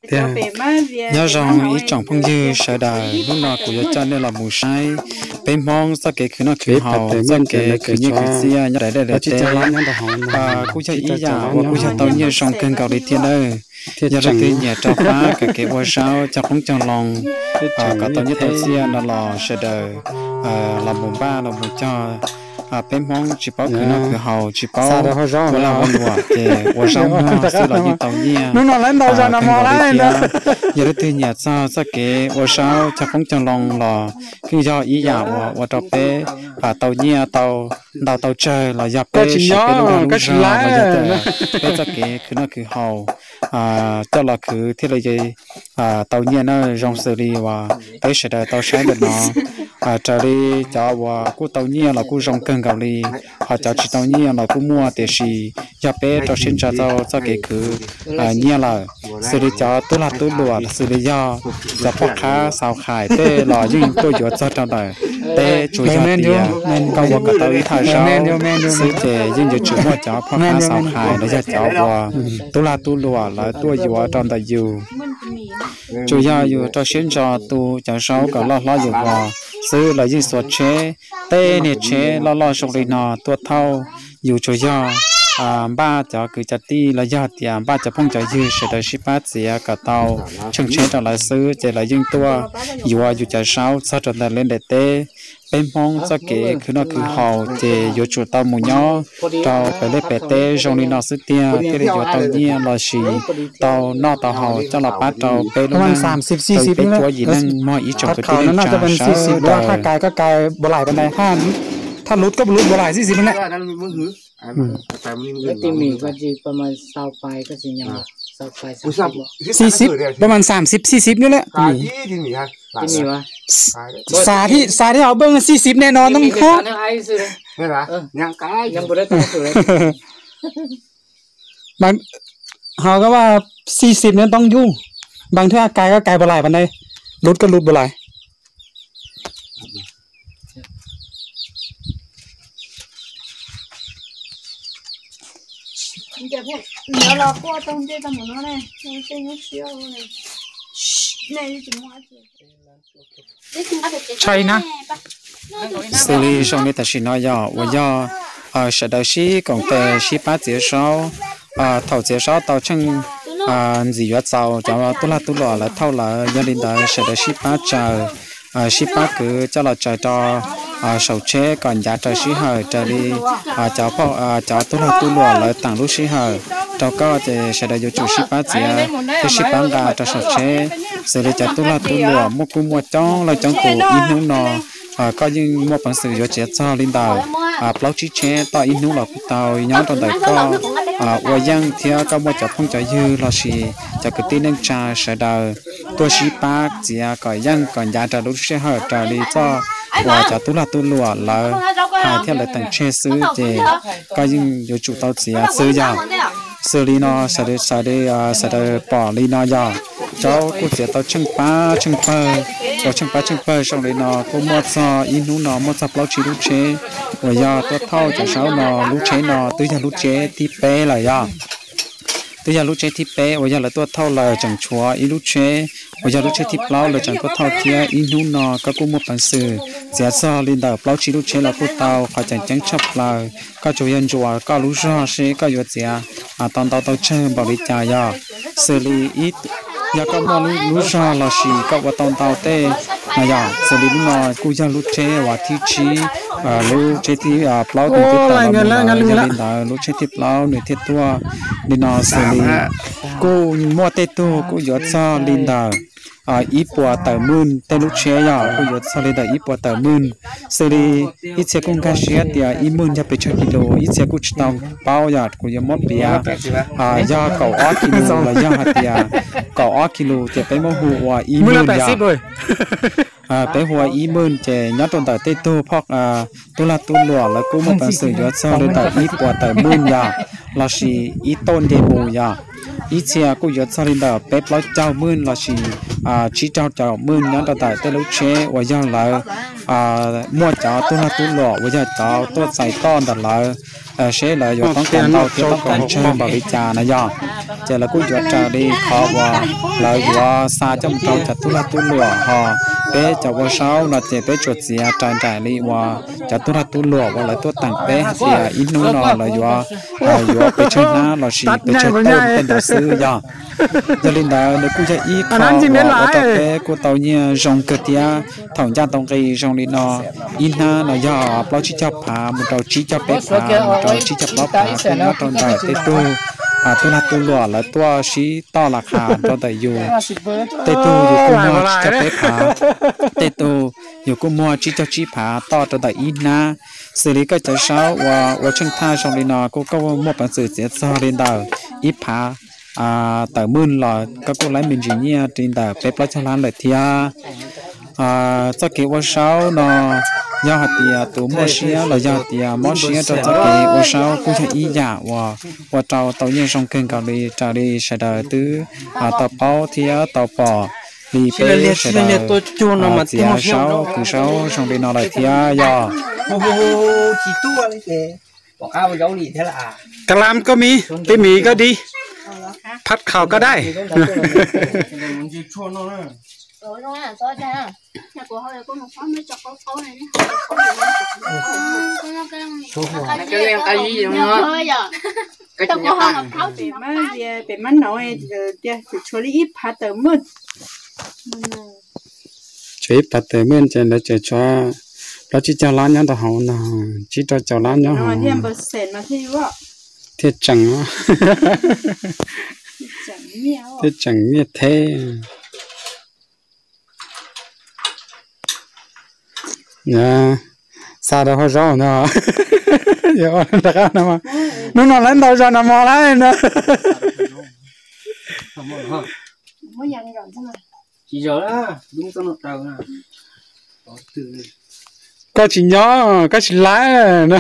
Tiag. Nyob zoo ib tsoom phooj ywg sawv daws, hnub no kuv yuav coj nej los mus saib peb Hmoob txoj kev khwv noj khwv haus, txoj kev khwv nyiaj khwv txiaj nyob rau dej dej teb. Kuj yog ib yam uas kuj yog tau nyiaj zoo kawg nkaus li thiab nawb. Yog leej twg nyiam rau qab kawm kev ua zaub cog qoob cog loo kom tau nyiaj tau txiaj no los sawv daws los mus npaj los mus cog. Peb Hmoob tsis paub khwv noj khwv haus, tsis paub ua lag ua luam ces ua zaub noj xwb los yeej tau nyiaj kawg nkaus li thiab. Yog leej twg nyiam txog txoj kev ua zaub cog qoob cog loo los kuj yog ib yam uas ua rau peb tau nyiaj tau ntau tau tsawg los yog peb siv peb lub dag lub zog los yog peb txoj kev khwv noj khwv haus coj los khwv thiaj li tau nyiaj na. Zoo xws li uas peb sawv daws tau saib ntawm no, raws li cov uas kuj tau nyiaj los kuj zoo kawg nkaus li, ho cov tsis tau nyiaj los kuj muaj, tiam sis yog peb rau siab ntso tau txoj kev khwv nyiaj lawm. Xws li cov tub lag tub luam xws li yog cov poj qhab xaus hais tej los yeej tuaj yuav txog rau ntawm teb, tsuas yog tias koj ua kom tau ib thaj zaub xwb ces yeej yuav tsum muaj cov poj qhab xaus hais los yog cov uas tub lag tub luam lawv tuaj yuav rau ntawm yus. Tsuas yog yus rau siab ntso tu cov zaub kom loj hlob yus ua xwb los yeej xuas tsheb, tej niag tsheb loj loj zoo li no tuaj thauj. Yus tsuas yog npaj cov kwv cov tij los yog tias npaj cov phooj cov ywg sawv daws sib pab txiav kom tau tsheej tsheb rau lawv xwb ces lawv yeej tuaj yuav yus cov zaub txog rau ntawm liaj nram teb. Peb Hmoob txoj kev khwv noj khwv haus ces yuav tsum tau mus nyob rau pem liaj pem teb zoo li no xwb tiag thiaj li yuav tau nyiaj los sis tau noj tau haus coj los pab rau peb lub neej, rau peb cuab yim neej mog ib tsoom kwv tij neej tsa sawv daws. Xib xib, pab mas xam xib xib xib nub lawm. Xav thiab, xav thiab ho pab mas xib xib ne no noo hab. Ho koj vaj xib xib ne toob yub, npaj thiab kais koj kais puas lais pas ne, lub koj lub puas lais. Tshai na. Xws li zoo li tam sim no yog uas yog sawv daws sib koom tes sib pab txiav zaub. Thaum txiav zaub tau tsheej ntxim yuav txaus cov tub lag tub luam lawv thauj lawm, yog li ntawd sawv daws sib pab tsaws, sib pab kwv coj los tsaws rau saum tsheb kom ncav raws sij hawm raws li cov tub lag tub luam lawv teem lub sij hawm rau koj ces sawv daws yuav tsum sib pab txiav thiab sib pab nqa rau saum tsheb. Xws li cov tub lag tub luam muaj kuj muaj coob leej coob tus, ib hnub no koj yeej muaj peev xwm yuav txiav txog li ntawm plaub tsib tsheb toj ib hnub los kuj tau nyob rau ntawm koj ua yeej thiab koj muaj cov phooj cov ywg lossis cov kwv tij neej tsa sawv daws tuaj sib pab txiav kom yeej kom ncav raws lub sij hawm raws li txoj uas cov tub lag tub luam lawv hais thiab lawv teem tseg xwb ces koj yeej yuav tsum tau txiav xwb yog. Xws li no sawv daws pom li no yog zaub kuj txiav tau tsheej pab tsheej pawg, tau tsheej pab tsheej pawg zoo li no kuj muaj txog ib hnub no muaj txog plaub tsib lub tsheb uas yog tuaj thauj cov zaub no. Lub tsheb no twb yog lub tsheb thib peb lawm yog. Twb yog lub tsheb thib peb uas yog lawv tuaj thauj lawm, tseem tshuav ib lub tsheb uas yog lub tsheb thib plaub lawv tseem tuaj thauj thiab. Ib hnub no koj kuj muaj peev xwm txiav txog li ntawm plaub tsib lub tsheb los kuj tau. Qhov tseem ceeb tshaj plaws koj tsuas yog ntsuas koj lub zog seb koj yuav txiav tau ntau tau tsawg npaum li cas yog. Xws li yog koj muaj lub zog lossis koj ua tau ntau tej no yog. Xws li lub no kuj yog lub tsheb uas thib tsib, lub tsheb thib plaub tus twb tawm los mus lawm. Yog li ntawd lub tsheb thib plaub nws thiaj tuaj li no. Xws li kuj muaj tej tug kuj yuav txog li ntawm ib puas tawm mwj, tej lub tsheb yog kuj yuav txog li ntawm ib puas tawm mwj. Xws li ib txhia kuj nkag siab tias ib mwj yog pes tsawg kis lus, ib txhia kuj tsis tau paub yog kuv yuav muab piav yog kaum ob kis lus los yog hais tias kaum ob kis lus ces peb muab hu ua ib mwj yog. Peb hu ua ib mwj ces nyob rau ntawm tej tug tub lag tub luam lawv kuj muaj peev xwm yuav txog li ntawm ib puas tawm mwj yog, lossis ib toj nce mus yog. Ib txhia kuj yuav txog li ntawm peb plaub caug mwj lossis tsib rau caum mwj nyob rau ntawm tej lub tsheb uas yog lawv muaj cov tub lag tub luam uas yog cov tuaj txais toj ntawm lawv seb lawv yuav toob kas ntau thiab toob kas tsawg npaum li cas na yog. ces lawv kuj yuav raws li qhov uas lawv yuav xa coj mus rau cov tub lag tub luam ho. Peb cov ua saub no ces peb tsuas txiav raws nraim li uas cov tub lag tub luam uas lawv tuaj teem peb hais tias ib hnub no lawv yuav yuav pes tsawg hnab lossis pes tsawg tawm tej ntawd xwb yog. Yog li ntawd nws kuj yog ib qho uas ua rau peb kuj tau nyiaj zoo kawg thiab. Thaum ncaj tau nqi zoo li no, ib hnab no yog plaub tsib caug phav mus rau tsib caug peb phav mus rau tsib caug plaub phav kuj nyob rau ntawm tej tug tub lag tub luam lawv tuaj sib toj las qhas rau ntawm yus. Tej tug yus kuj muag tsib caug peb phav, tej tug yus kuj muag tsib caug tsib phav toj rau ntawm ib hnab. Xws li koj cov saub uas ua tsheej thaj zoo li no kuj koj muaj peev xwm txiav txog li ntawm ib phav tawm mwj los koj kuj laib me ntsis nyiaj li ntawm peb plaub caug lab lawm thiab. Txoj kev ua saub no yog hais tias tus muaj siab los yog hais tias mob siab rau txoj kev ua saub kuj yog ib yam uas ua rau tau nyiaj zoo kawg nkaus li raws li sawv daws twb tau paub thiab tau pom li peb sawv daws txiav saub kws saub zoo li no lawm thiab yog. Kalam koj mi, tej mi koj di, phab khaus koj dai. Pem mab no tias tshuav li ib phav tawm mwj. Tshuav ib phav tawm mwj ces lawv tseem tshuav plaub tsib caug lab nyob rau hauv no, tsib rau caum lab nyob hauv thiaj tseem, thiaj tseem nyiaj theb. Xa rau hauv zaub no, rov qab no, hnub no lawv ntau zog no mog lawm no. Koj tsis nyob, koj tsis laib no.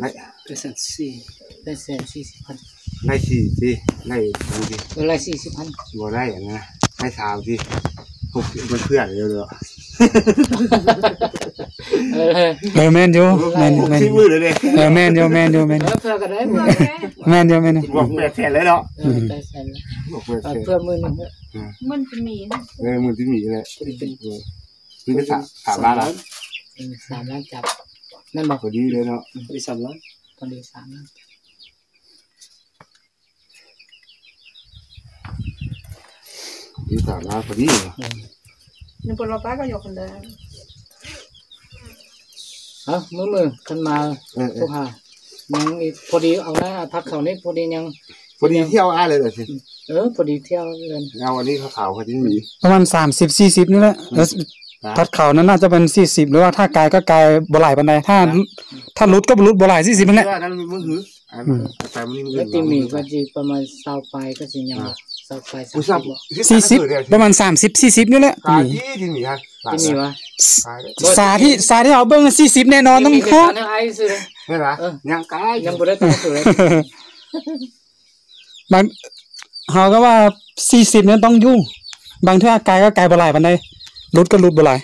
Laij xis xwb, laij xis xwb, laij xis xwb, laij xav xwb, hu ib pliag lawm. Men yus, men yus, men yus, men yus, men yus, men yus. Ib tam lab pov dib. Nws puas los pab koj yuav qhov ntawd? Hm, mus mus khan mas, tus ha, nws pov dib au na, phab khaum neb pov dib nyeej. Pov dib thiab au na lawm. Pov dib thiab. Pab mas sam xib xib xib neb lawm. Phab khaum no na coj pes xib xib lawm, thaj kais koj kais npaum laim pas ntais, thaj lub koj lub npaum laim xib xib neb lawm. Xib xib, pab mas sam xib xib xib neb lawm. Xav thiab, xav thiab hauv npeej xib xib nej no ntoo kub. Ho koj vaj xib xib neb ntoo yub, npaj thiab kais koj kais npaum laim pas ntais, lub koj lub npaum laim.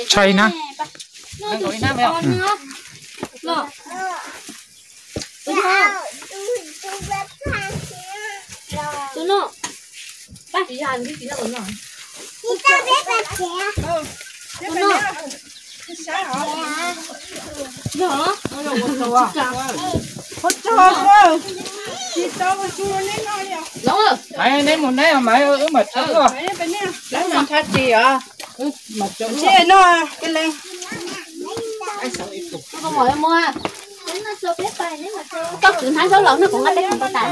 Tshais na. Neb mus neb mas wb mam tso. Koj kwv hnab zaub los noj kuv nqa tej khoom rau tas.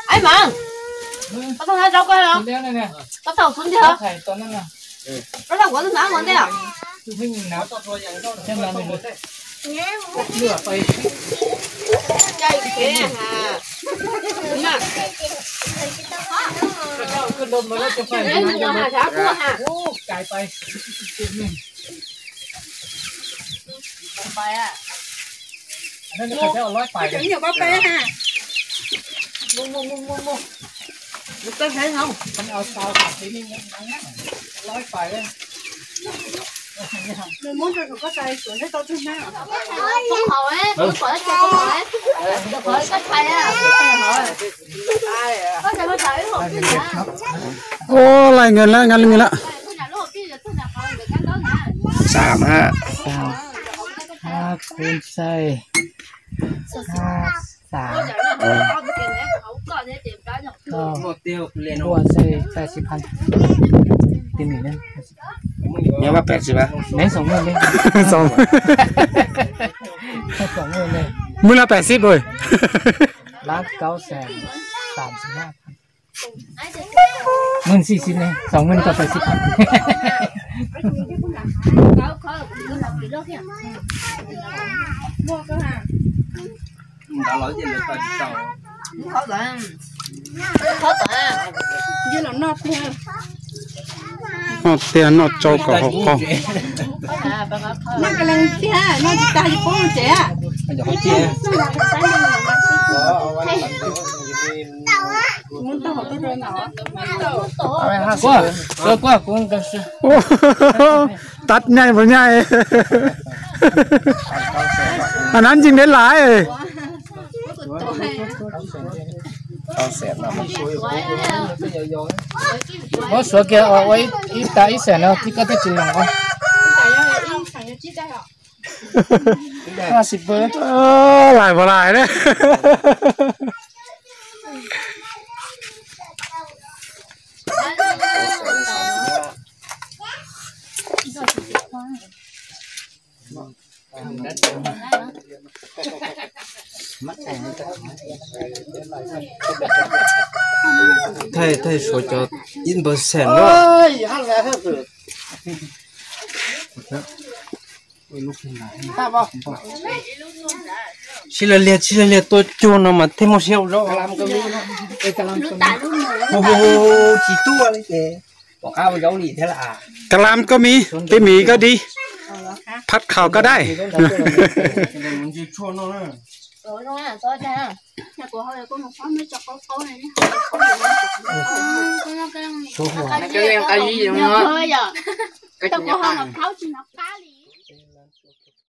Aib Meej, koj thauj hnab zaub koj los? Koj thauj kuv ntej os. Koj thauj kuv tus hnab ua ntej os. Ua, laij nqes lawm, nqes lawm. Xam ha. Xam ha, kub ntxaij. Ha, xam. Ua ntxaij pais sib phaj. Tim Mim na. Nyob pab pem sib phaj. Neb xoom muaj li. Xoom muaj li. Muaj li pem sib paj. Lab kaub xees xam sib phaj. Muaj xib xib ne, xoom muaj li tau pem sib phaj. Noj tiag noj tsau kom haum qaug. Kuv, kuv, kuv, kuv. Tag nyai puas nyai? Anv ntsis deb lais. Muab suav kiag ua ib tas ib xees no thiab koj thiaj tsis loos os. Lais puas lais ne? Thaij, thaij suav cov ib npawg xees na. Sib lav liag, sib lav liag tua cuag no mas thiaj muaj siab ua zaub. Hu hu hu, tsis tuaj li ces pom qab ua zaub li thiab las. Kalam koj miv, peb miv koj dib, phab khaus koj daij.